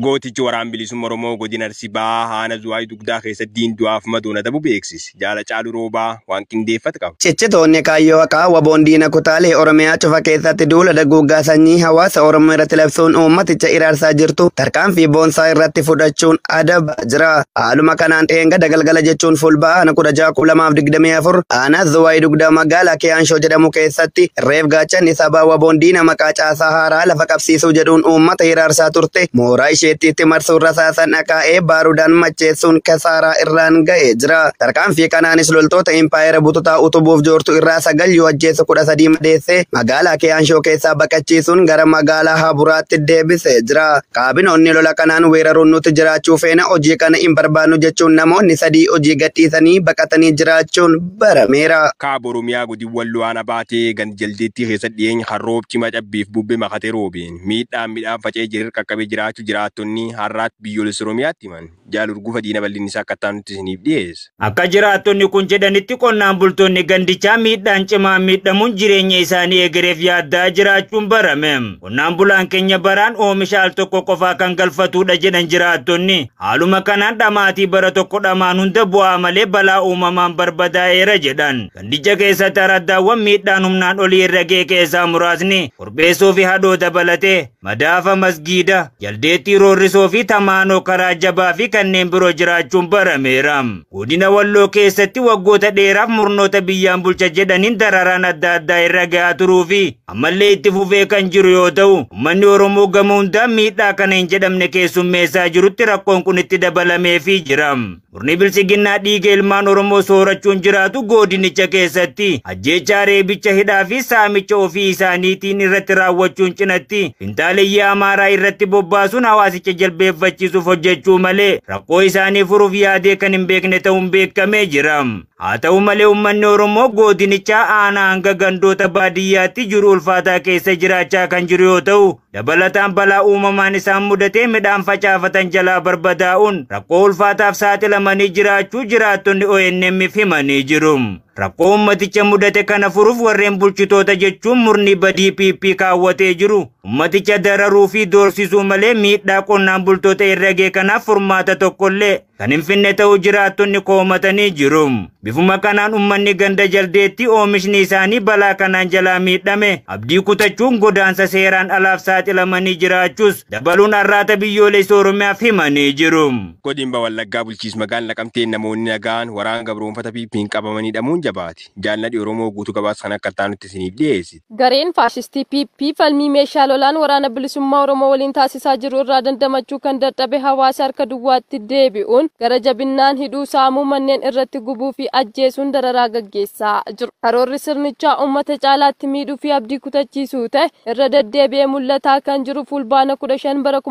Gootichi waraan bilisummaa Oromoo godina Arsii Bahaa Aanaa Zuwaay Dugdaa keessatti diin du'aaf madoon adabu beeksise. Jaala Caaluu Roobaa waan qindeeffate qaba. Ciccitoonni kaayyoo haqaa WBOn diina kutaalee Oromiyaa cufa keessatti duula daguuggaa sanyii hawaasa Oromoo irratti labsuun uummaticha iraarsaa jirtu tarkaanfii boonsaa irratti fudhachuun adabaa jira. Haaluma kanaan dheengadda galgala jechuun fulbaana 16,2024 aanaa Zuwaay Dugdaa magaalaa Keeyaanshoo jedhamu keessatti reef gaachanni sabaa WBOn diina maqaa caasaa haaraa lafa qabsiisuu jedhuun uummata hiraarsaa turte mooraa isheetti itti marsuun rasaasan dhakaa'ee baarudaan macheessuun kasaaraa irraan ga'ee jira. Tarkaanfii kanaanis loltoota impaayera bututaa utubuuf joortu irraa 9 yoo ajjeesu 13 madeessee magaalaa Keeyaanshoo keessaa baqachiisuun gara magaalaa Haburaatti deebisee jira. Kaabinoonni lola kanaan weeraruun nuti jiraachuu feena hojii kana hin barbaannu jechuun namoonni 3 hojii gadhiisanii baqatanii jiraachuun barameera. Kaaba Oromiyaa godin Walloo aanaa baatee ganda jaldeettii keessatti dhiyeenya kan roob cimaa cabbiif bubbee makatee roobeen miidhaan midhaan faca'ee jiru qaqqabee jiraachuu jiraattonni har'aatti biyyoolessa Oromiyaatti himan. Jaal Urgufa Diina bal'inni isaa akka ta'an nuti isiniif dhiyeessa. Akka jiraattonni kun jedhanitti qonnaan bultoonni gandichaa miidhaan cimaa miidhamuun jireenya isaanii egereef yaaddaa jiraachuun barame. Qonnaan bulaan keenya baraan oomisha al tokko qofaa kan galfatudha jedhan jiraattonni. Haaluma kanaan dhamaatii bara tokko dhamaan hunda bu'aa malee balaa uumamaan barbadaa'eera jedhan. Gandicha keessatti araddaawwan miidhaan humnaan olii irra ga'e keessaa muraasni korbeessoo fi hadhoo dabalatee madaafa masgiida, jaldeettii roorrisoo fi tamaanoo karaa jabaa fi kanneen biroo jiraachuun barameera. Godina Walloo keessatti waggoota dheeraaf murnoota biyyaan bulcha jedhaniin dararaan adda addaa irra gahaa turuu fi ammallee itti fufee kan jiru yoo ta'u, uummanni Oromoo gama hundaan miidhaa kana hin jedhamne keessummeessaa jirutti rakkoon kun itti dabalameefii jira. Murni bilchiginnaa dhiiga ilmaan Oromoo soorachuun jiraatu godinicha keessatti ajjeechaa reebicha hidhaa fi saamicha ofii isaaniitiin irratti raawwachuun cinatti finxaaleyyii Amaaraa irratti bobbaasuun hawaasicha jalbeeffachiisuuf hojjechuu malee rakkoo isaanii furuuf yaadee kan hin beekne ta'uun beekamee jira. Haa ta'u malee uummanni Oromoo godinichaa aanaa hanga gandoota baadiyyaatti jiru ulfaataa keessa jiraachaa kan jiru yoo ta'u, dabalataan balaa uumamaan isaan mudatee midhaan facaafatan jalaa barbadaa'uun rakkoo ulfaataaf saaxilamanii jiraachuu jiraattonni ONM'f himanii jiru. Rakkoo uummaticha mudate kana furuuf warreen bulchitoota jechuun murni badii PP kaawwatee jiru uummaticha dararuu fi doorsisuu malee miidhaa qonnaan bultoota irra ga'e kanaaf furmaata tokkollee kan hin finne ta'uu jiraattonni koomatanii jiru. Bifuma kanaan uummanni ganda jaldeetti oomishni isaanii balaa kanaan jalaa miidhame abdii kutachuun godaansa seeraan alaaf saaxilamanii jiraachuus dabaluun har'aata biyyoolessa Oromiyaaf himanii jiru. Godina Wallaggaa bulchiinsa magaalaa Naqamteen namoonni nagaan waraana gabroonfata PP'n qabamanii hidhamuun jabaate. Jaalladhi Oromoo guutuu gabaasa kan akka ta'anutti isiniif dhiyeessite. Gareen faashistii PP falmii meeshaa lolaan waraana bilisummaa Oromoo waliin taasisaa jiru irraa dandamachuu kan dadhabe hawaasa harka duwwaatti deebi'uun gara jabinnaan hidhuu saamuu manneen irratti gubuu fi ajjeesuun dararaa gaggeessaa jiru. Karoorri sirnichaa uummata caalaatti miidhuu fi abdii kutachiisuu ta'e irra deddeebi'ee mul'ataa kan jiru fulbaana 15 bara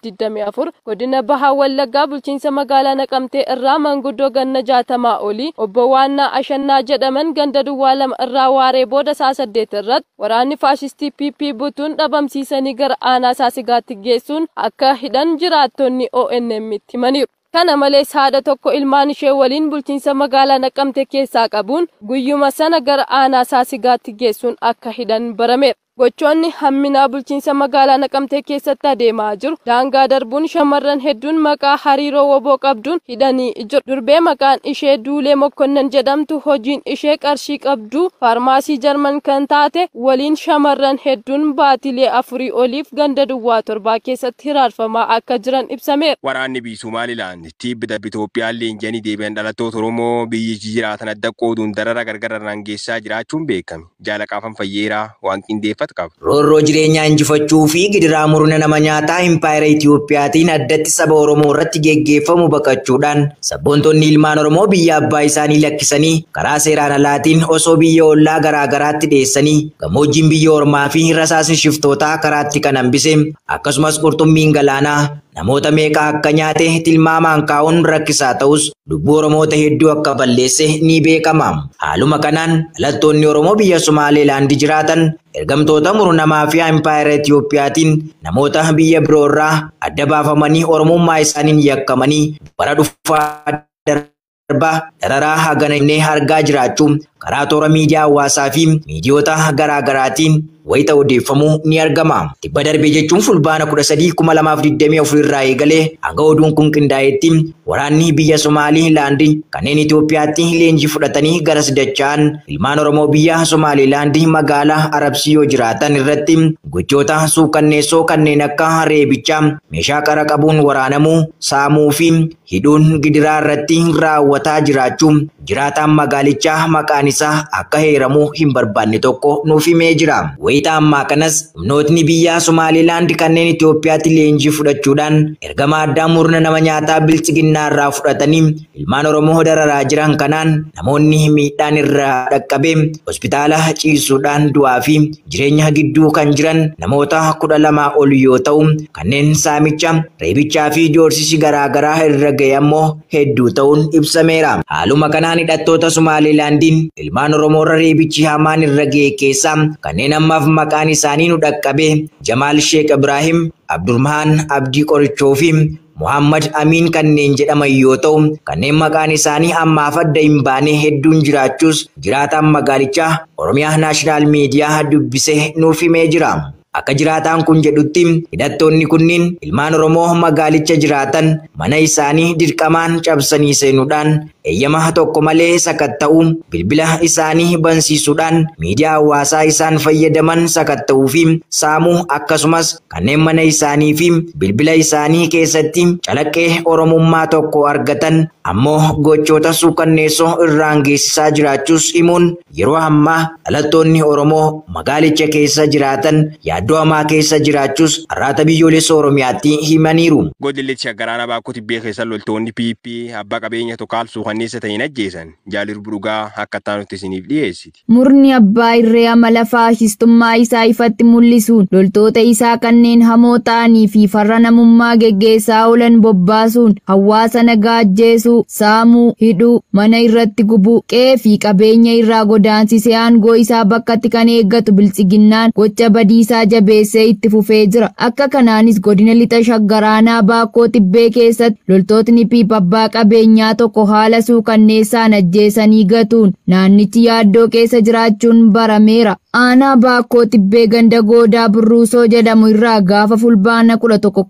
2024 godina Bahaa Wallaggaa bulchiinsa magaalaa Naqamtee irraa manguddoo ganna 60 olii obbo Waannaa Ashannaa jedhaman ganda duwwaa 2 irraa waaree booda sa'a 8 irratti waraanni faashistii PP butuun dhabamsiisanii gara aanaa Saasigaatti geessuun akka hidhan jiraattonni ONM itti himaniiru. Kana malees haadha tokko ilmaan ishee waliin bulchiinsa magaalaa Naqamtee keessaa qabuun guyyuma sana gara aanaa Saasigaatti geessuun akka hidhan barameera. Gochoonni hamminaa bulchiinsa magaalaa Naqamtee keessatti adeemaa jiru. Daangaa darbuun shamarran hedduun maqaa hariiroo woboo qabduun hidhanii jiru. Durbee maqaan ishee Duulee Mokkonnan jedhamtu hojiin ishee qarshii qabdu faarmaasii Jarman kan taate waliin shamarran hedduun baatilee 4 oliif ganda duwwaa 7 keessatti hiraarfamaa akka jiran ibsameera. Waraanni biyya Somaalilaand tiibbi darbe Itoophiyaan leenji'anii deebi'an dhalattoota Oromoo biyyichi jiraatan adda qooduun darara gargar geessaa jiraachuun beekame. Jaalaqaafan Fayyeeraa waan qindeeffate qaba. Roorroo jireenyaa injifachuu fi gidiraa murna nama nyaataa impaayera Itiyoophiyaatiin addatti saba Oromoo irratti geggeeffamu baqachuudhaan sabboontonni ilmaan Oromoo biyya abbaa isaanii lakkisanii karaa seeraan alaatiin osoo biyya ollaa garaa garaatti dhiyeessanii gammoojjiin biyya ormaa fi rasaasni shiftootaa karaatti kan hambise akkasumas qurxummiin galaanaa namoota meeqa akka nyaate tilmaamaan kaa'uun rakkisaa ta'us lubbuu Oromoota hedduu akka balleesse ni beekama. Haaluma kanaan dhalattoonni Oromoo biyya Somaalilaand jiraatan ergamtoota murna fi impaayera Itiyoophiyaatiin namoota biyya biroo irraa adda baafamanii Oromummaa isaaniin yakkamanii bara dhufaa darbaa dararaa hagana inni argaa jiraachuu karaa toora miidiyaa hawaasaa fi miidiyoota garaa garaatiin wayita odeeffamuu ni argama. Tibba darbee jechuun Fulbaana 13, 2024 irraa eegalee hanga oduun kun qindaa'etti waraanni biyya Somaaliilaand kanneen Itoophiyaatti leenjii fudhatanii garas dacha'an ilmaan Oromoo biyya Somaaliilaand magaalaa Arabsiyoo jiraatan irratti gochoota suukanneessoo kanneen akka reebichaa, meeshaa qara qabuun waraanamuu, saamuu fi hidhuun gidiraa irratti raawwataa jiraachuu jiraataan magaalichaa maqaan isaa akka heeramuu hin barbaanne tokko nuuf himee jira. Wayita ammaa kanas humnootni biyya Somaaliilaand kanneen Itoophiyaatti leenjii fudhachuudhaan ergama addaa murna nama nyaataa bilchiginnaa irraa fudhatanii ilmaan Oromoo dararaa jiran kanaan namoonni miidhaan irraa dhaqqabe hospitaala ciisuudhaan du'aa fi jireenya gidduu kan jiran namoota 12 ol yoo ta'u, kanneen saamicha, reebichaa fi doorsisi garaa garaa irra ga'e ammoo hedduu ta'uun ibsameera. Haaluma kanaan hidhattoota Somaaliilaandiin ilmaan Oromoo irra reebichi hamaan irra ga'e keessaa kanneen ammaaf maqaan isaanii nu dhaqqabe Jamaal Sheekh Ibrahim, Abdurrahman Abdii Qorichoo fi Muhammad Amin kanneen jedhaman yoo ta'u, kanneen maqaan isaanii ammaaf adda hin baane hedduun jiraachuus jiraataan magaalichaa Oromiyaa Naashinaal Miidiyaa dubbisee nuuf himee jira. Akka jiraataan kun jedhutti hidhattoonni kunniin ilmaan Oromoo magaalicha jiraatan mana isaanii dirqamaan cabsanii seenuudhaan eeyyama tokko malee sakatta'uu, bilbila isaanii bansiisuudhaan miidiyaa hawaasaa isaan fayyadaman sakatta'uu fi saamuu, akkasumas kanneen mana isaanii fi bilbila isaanii keessatti calaqqee Oromummaa tokko argatan ammoo gochoota suukanneessoo irraan geessisaa jiraachuus himuun, yeroo ammaa dhalattoonni Oromoo magaalicha keessa jiraatan yaaddoo hamaa keessa jiraachuus Arraata Biyyoolessa Oromiyaatti himaniiru. Godilli Shaggaraana Baakkoo Tibbee keessa loltoonni PP abbaa qabeenya tokkaal suukanneessa ta'in ajjeesan. Jaalir Burugaa akka taanutti isiniif dhiyeessiti. Murni abbaa irree amala faashistummaa isaa ifatti mul'isuun loltoota isaa kanneen hamoo ta'anii fi farra namummaa geggeessaa oolan bobbaasuun hawaasa nagaa ajjeesuu, saamuu, hidhuu, mana irratti gubuu, qe'ee fi qabeenya irraa godaansisee aangoo isaa bakkatti kan eeggatu bilchiginnaan gocha badiisaa jabeessee itti fufee jira. Akka kanaanis godina Lixa Shaggaraanaa Baakkoo Tibbee keessatti loltootni PP abbaa qabeenyaa tokko haala suukanneessaan ajjeesanii gatuun naannichi yaaddoo keessa jiraachuun barameera. Aanaa Baakkoo Tibbee ganda Goodaa Burruusoo jedhamu irraa gaafa Fulbaana 11,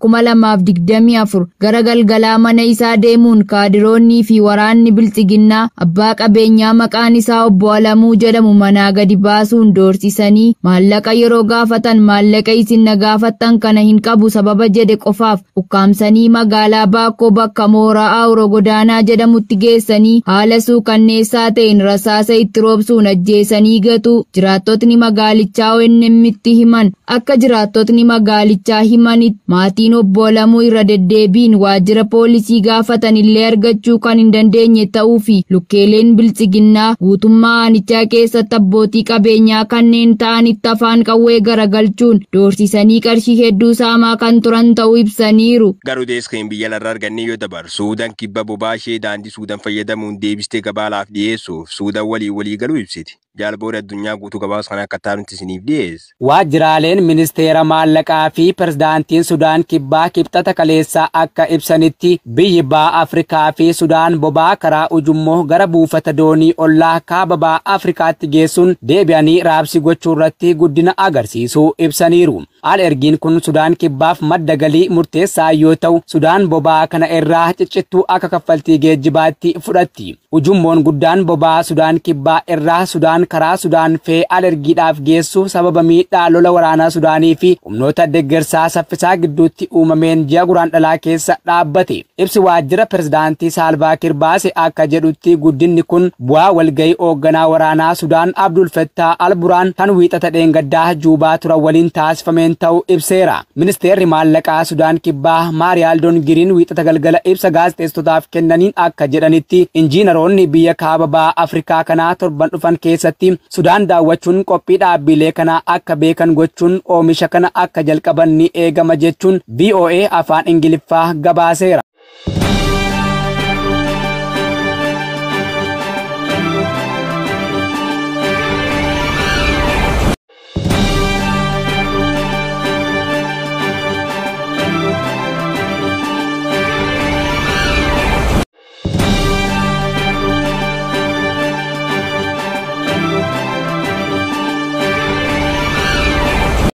2024 gara galgalaa mana isaa deemuun kaadiroonnii fi waraanni bilchiginnaa abbaa qabeenyaa maqaan isaa Obbo Alamuu jedhamu manaa gadi baasuun doorsisanii maallaqa yeroo gaafatan, maallaqa isin na gaafattan kana hin qabu sababa jedhe qofaaf ukkaamsanii magaalaa Baakkoo bakka mooraa Awuroo Godaanaa jedhamutti geessanii haala suukanneessaa ta'een rasaasa itti roobsuun ajjeesanii gatu jiraattotni magaalichaa ONM'tti himan. Akka jiraattotni magaalichaa himanitti, maatiin Obbo Alamuu irra deddeebiin waajjira poolisii gaafatan illee argachuu kan hin dandeenye ta'uu fi lukkeeleen bilchiginnaa guutummaa aanichaa keessatti abbootii qabeenyaa kanneen ta'anitti afaan qawwee garagalchuun doorsisanii qarshii hedduu saamaa kan turan ta'uu ibsaniiru. Garuu deeskeen biyya larraa argannee yoo dabaru, Suudaan Kibba boba'aa ishee daandii Suudaan fayyadamuun deebistee gabaalaaf dhiyeessuuf Suudaan walii walii galuu ibsiti. Jaalboori addunyaa guutuu gabaasa kana akka taanutti isiniif dhiyeessa. Waajjiraaleen ministeera maallaqaa fi pirezidaantiin Sudaan Kibbaa Kibxata kaleessaa akka ibsanitti, biyyi ba'a Afrikaa fi Sudaan boba'aa karaa ujummoo gara buufata doonii ollaa kaaba ba'a Afrikaatti geessuun deebi'anii raabsi gochuu irratti guddina agarsiisuu ibsaniiru. Al ergiin kun Sudaan Kibbaaf madda galii murteessaa yoo ta'u, Sudaan boba'aa kana irraa ciccittuu akka kaffaltii geejjibaatti fudhatti. Ujummoon guddaan boba'aa Sudaan Kibbaa irraa Sudaan karaa Sudaan fee al ergiidhaaf geessu sababa miidhaa lola waraanaa Sudaanii fi humnoota deeggarsaa saffisaa gidduutti uumameen ji'a Guraandhalaa keessa dhaabbate. Ibsi waajjira pirezidaantii Saalvaakiir baase akka jedhutti, guddinni kun bu'aa walgahii hoogganaa waraanaa Sudaan Abdul Fattah Al-Buraan kan Wiixata dheengaddaa Juubaa turan waliin taasifameen ta'uu ibseera. Ministeerri maallaqaa Sudaan Kibbaa Maariyaal Dongiriin Wiixata galgala ibsa gaazexeessotaaf kennaniin akka jedhanitti, injiinaroonni biyya kaaba ba'a Afrikaa kanaa torban dhufan keessatti Sudaan daawwachuun qophii dhaabbilee kanaa akka beekan gochuun oomisha kana akka jalqaban ni eegama jechuun VOA Afaan Ingiliffaa gabaaseera.